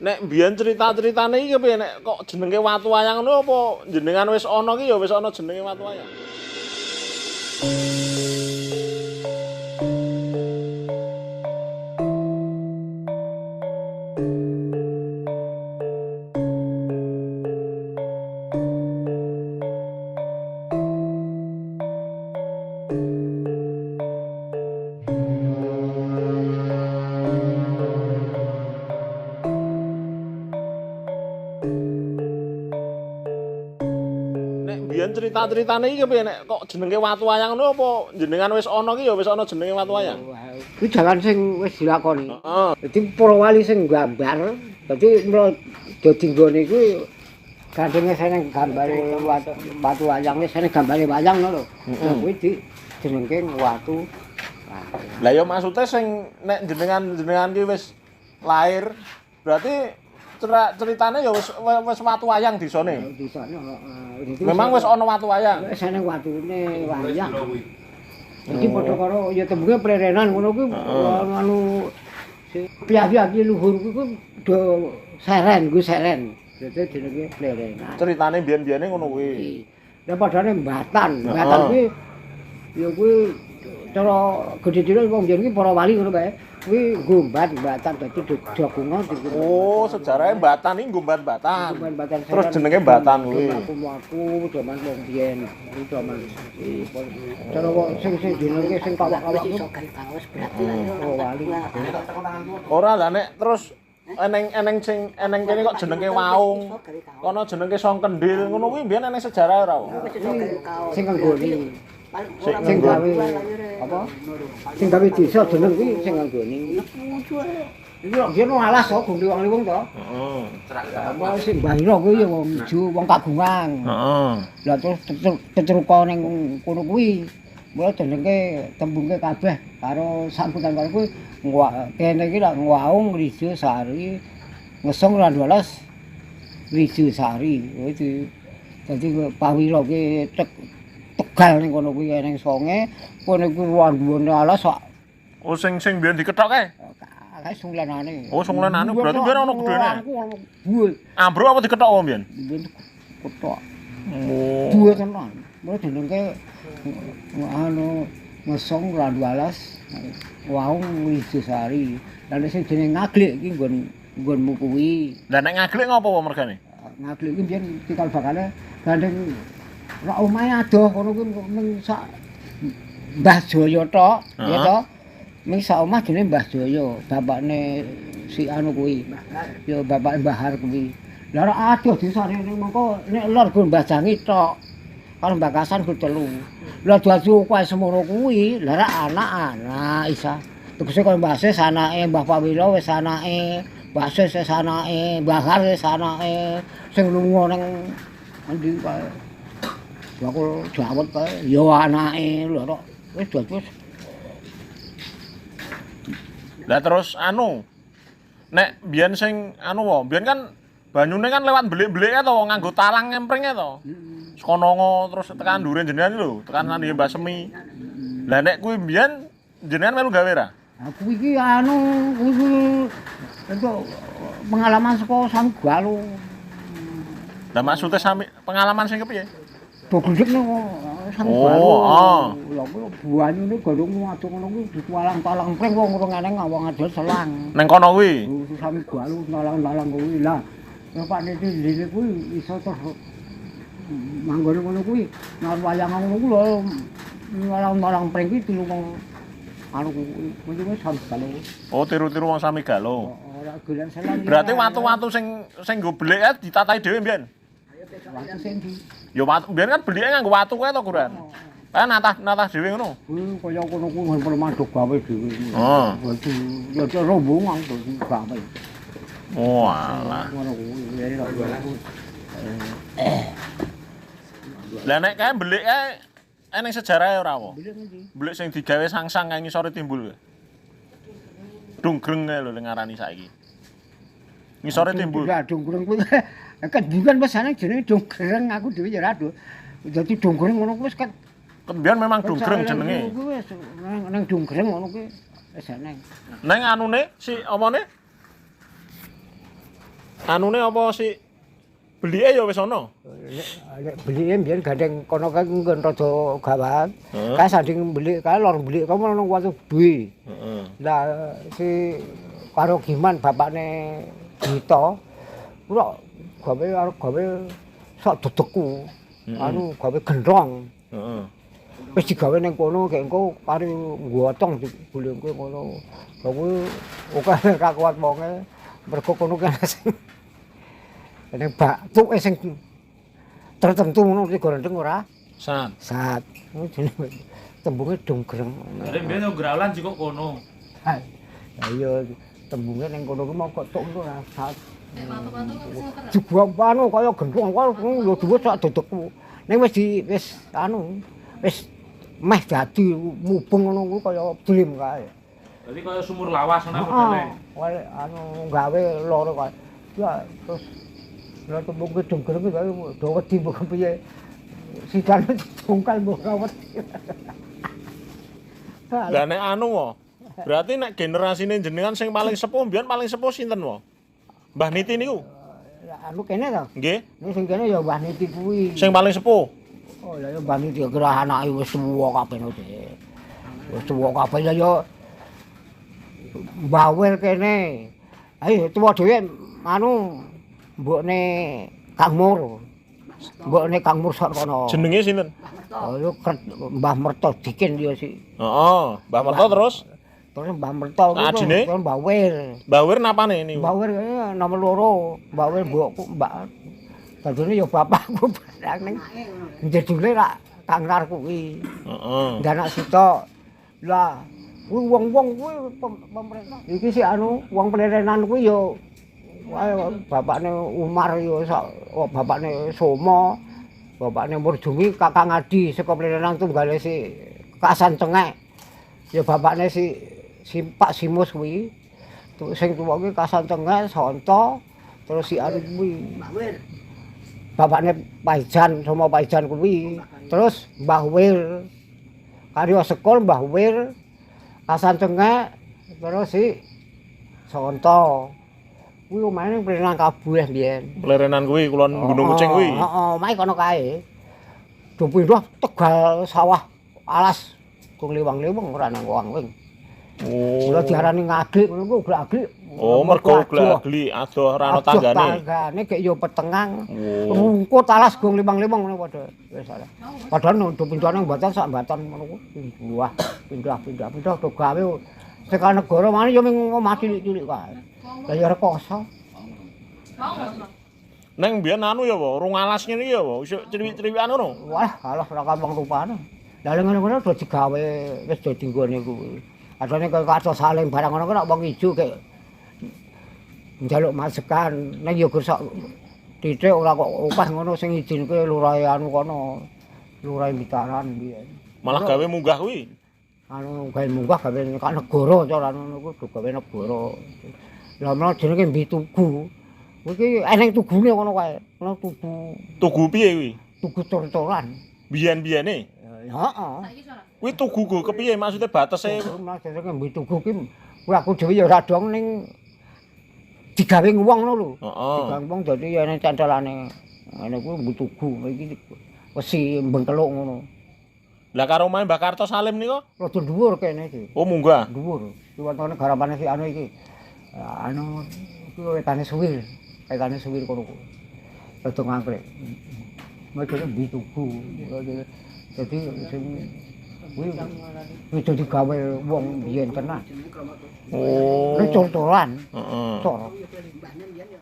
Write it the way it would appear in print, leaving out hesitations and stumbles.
Nek mbiyen cerita-ceritane iki kepiye nek kok jenenge watu wayang ngono apa jenengan wis ana ki ya wis ana jenenge watu wayang. Nek mbiyen cerita-ceritane iki kepiye nek kok jenenge watu wayang ngono apa jenengan wis ana ki ya wis ana jenenge watu wayang. Kuwi jalan sing wis dilakoni. Heeh. Dadi para wali sing gambar, dadi mula dadi nggone kuwi gandenge seneng gambare watu wayang wis seneng gambare wayang ngono lho. Lah kuwi dijenengke watu. Lah ya maksude sing nek jenengan ki wis lahir berarti ceritane ya wis watu wayang desane. Desane heeh. Memang wis ana watu wayang. Wis seneng watune wayang. Iki padha karo ya tembunge plerenan ngono kuwi anu piye-piye luhur kuwi do seren, kuwi seren. Dadi jenenge plerenan. Ceritane biyen-biyene ngono kuwi. Lah padane Mbatan, Mbatan kuwi ya kuwi cara gedhe dhewe wong biyen kuwi para wali ngono kae. Kuwi ngombat Mbatan dadi jagongan. Oh, sejarahe Mbatan iki ngombat Mbatan. Terus jenenge Mbatan kuwi. Aku jaman wong biyen, kuwi jaman cara wong sing sing jenenge sing kawak-kawak iso gawe kaos berarti wali. Ora lah nek terus eneng-eneng sing eneng kene kok jenenge Waung. Kono jenenge Song Kendil ngono kuwi biyen eneng sejarah ora? Sing nggoni. Sing gawe apa? Sing gawe desa jeneng kuwi sing nggoni. Iki lho biyen alas kok gong wong-wong to. Heeh. Apa sing Mbah Ira kuwi ya wong ijo, wong kagungan. Heeh. Lah terus cecruka ning kono kuwi. Mula jenenge tembungke kabeh karo sambutan karo kuwi kene iki lak Waung Rejo Sari Ngesong Randualas Rejo Sari. Kuwi dadi Pawira ki Tegal ning kono kuwi ning songe, kono kuwi wanduwene alas kok. Oh sing sing biyen dikethok kae? Kae sunglenane. Oh sunglenane berarti biyen ana gedene. Ambruk apa dikethok wong biyen? Biyen kethok. Oh. Duwe tenan. Mula jenenge anu Ngesong Randualas Waung Rejo Sari. Lah nek sing jenenge Ngaglik iki nggon nggonmu kuwi. Lah nek Ngaglik ngopo wae mergane? Ngaglik iki biyen cikal bakale gandeng rak omahe adoh kono kuwi mung sak Mbah Jaya tok, ya to. Mung sak omah jenenge Mbah Jaya, bapakne si anu kuwi. Ya bapake Mbah Har kuwi. Lah rak adoh desane mengko nek lor go Mbah Jangi tok. Karo Mbah Kasan go telu. Lah dadi kae semono kuwi, lah rak anak-anak isa. Tegese kaya Mbah Sis anake Mbah Pawilo wis anake, Mbah Sis wis anake, Mbah Har wis anake sing lunga nang endi kae. Bakul dawet kae ya anake lho tok wis dadi wis. Lah terus anu nek biyen sing anu wae biyen kan banyune kan lewat belik-belike to nganggo talang ngempringe to. Saka nongo terus tekan ndure jenengan lho, tekan nang Mbah Semi. Lah nek kuwi biyen jenengan melu gawe ra? Aku iki anu kuwi entuk pengalaman saka Sami Galuh. Lah maksude sami pengalaman sing kepiye? Dogledek nang Sami Galuh. Oh. Lha kuwi banyune godhong waduk ngono kuwi ditualang-talang pring wong ora eneng wong adol selang. Nang kono kuwi. Sami Galuh talang-talang kuwi lah. Lah Pak Niti dhewe kuwi iso terus manggone ngono kuwi nang wayang ngono kuwi lho talang-talang pring kuwi tilu wong anu kuwi kuwi Sami Galuh. Oh, tiru-tiru wong Sami Galuh. Ora golan selang. Berarti watu-watu sing sing nggo belik ditatahi dhewe mbiyen. Watu sing di ya watu biyen kan belike nganggo watu kae to, Kuran. Kae natah dhewe ngono. Kuwi kaya kono kuwi permanduk gawe dhewe. Heeh. Ya rombongan to gawe. Oh, alah. Ngono kuwi. Lah nek kae belik kae eneng sejarahe ora apa? Belik ngendi? Belik sing digawe sang-sang kae ngisore timbul. Donggreng kae lho ngarani saiki. Ngisore timbul. Ya donggreng kuwi kebukan wis ana jenenge donggreng aku dhewe ya ora. Dadi donggreng ngono kuwi wis ket biyen memang donggreng jenenge. Kuwi wis nang donggreng ngono kuwi wis eneng. Neng anune si opone? Anune apa sih? Belike ya wis ana. Nek belike mbiyen gandeng kono kae nggon rada gawat. Heeh. Kae sanding belik kae lor belik kae ono watu duwe. Heeh. Lah si karo Giman bapakne Dita ora gawe arep gawe sak dedekku. Anu gawe gendrong. Heeh. Wis digawe ning kono gek engko kari nggotong digulingke ngono. Lha kuwi akeh ra kuat wonge mergo kono kene sing ning batuke sing tertentu ngono digorendeng ora Sat. sat. Ngono jenenge tembunge donggreng. Jare mbiyen yo gralan jikok kono. Ha iya tembunge ning kono ku mau kok tok ora sat. Nek watu-watu kok wis ngoten. Juga anu kaya gendong kaya yo dhuwur sak dodokku. Ning wis di wis anu wis meh dadi mubeng ngono kuwi kaya dream kae. Dadi kaya sumur lawas ngono modele. Heeh, anu gawe loro kae. Ya terus lha tembung donggreng kuwi do wedi mbok piye. Sidane dibongkal mbok ora wedi. Lah nek anu wo. Berarti nek generasine jenengan sing paling sepuh mbiyen paling sepuh sinten wo? Mbah Niti niku. Anu kene to. Nggih. Nek sing kene ya Mbah Niti kuwi. Sing paling sepuh. Oh lah ya Mbah Niti kira anake wis tuwa kabeh no. Wis tuwa kabeh lah ya Mbah Wir kene. Ayo tuwa dhewe anu mbokne Kang Mur. Mbokne Kang Mur sak kono. Jenenge sinten? Oh ya Mbah Merto Dikin ya si. Heeh, Mbah Merto terus Terus Mbah Merto kuwi Adine? terus Mbah Wir. Mbah Wir napane niku? Mbah Wir nomor loro, Mbah Wir mbokku, Mbak. Dadine ya bapakku barang ning jedule rak Kang Rar kuwi. Heeh. Ndanak sitok. Lah, kuwi wong-wong kuwi pemerintah. Iki sik anu wong pelerenan kuwi ya wae bapakne Umar ya sak bapakne Somo, bapakne Murjumi Kakang Adi saka pelerenan tunggale si Kasan Cengek. Ya bapakne si Pak Simus kuwi. Sing tuwa kuwi Kasan Cengek, Sonto, terus si anu kuwi. Mbah Wir. Bapakne Paijan, Somo Paijan kuwi. Terus Mbah Wir. Karya sekol Mbah Wir, Kasan Cengek, terus si Sonto. Kuwi omahe ning Plenang kabeh mbiyen. Pelerenan kuwi kulon Gunung Kucing kuwi. Heeh, omahe kono kae. Do pindah Tegal sawah alas kung liwang-liwang ora nang wang-wing. Oh. Kula diarani ngaglik ngono ku glak-glik. Oh, mergo glak-glik adoh ora ana tanggane. Tanggane gek yo petengang. Oh. Rungkut alas gong limang-limang ngono padha. Wis salah. Padahal do pindhane mbatan sak mbatan ngono ku. Wah, pindah-pindah pindah do gawe tekan negara mana yo ming omah cilik-cilik kae. Lah ya rekoso. Neng mbiyen anu ya, wo, rung alas ngene iki ya, wo, isuk criwik-criwikan ngono. Wah, alah ora gampang rupane. Lah ngono-ngono do digawe wis do dinggone kuwi. Adane kaya kaca saling barang ngono kuwi nek wong ijo kek njaluk masekan ning ya gur sak titik ora kok opah ngono sing izinke lurahe anu kono. Lurahe Bitaran biyen. Malah gawe munggah kuwi. Anu gawe munggah gawe kak negara cara ngono kuwi do gawe negara. Lah menawa jenenge Mbi Tugu. Kuwi iki eneng tugune kono kae. Ono tugu. Tugu piye kuwi? Tugu cor-coran. Biyen-biyene. Heeh. Kuwi tugu go kepiye maksudnya batese? Maksudnya Mbi Tugu ki kuwi aku dhewe ya ora dong ning digawe wong ngono lho. Heeh. Digawe wong dadi eneng cantelane. Ngene kuwi Mbi Tugu iki wesi mbengkeluk ngono. Lah karo omahe Mbah Karto Salim nika? Rada dhuwur kene iki. Oh, munggah. Dhuwur. Iki wontone garapane si anu iki. Anu iki wetane suwir. Wetane suwir kono kuwi. Rada ngangkrek. Macane Mbi Tugu. Dadi sing kuwi wis digawe wong biyen tenan. Oh. Ini cor-coran. Heeh. Cor. Mbahne biyen ya.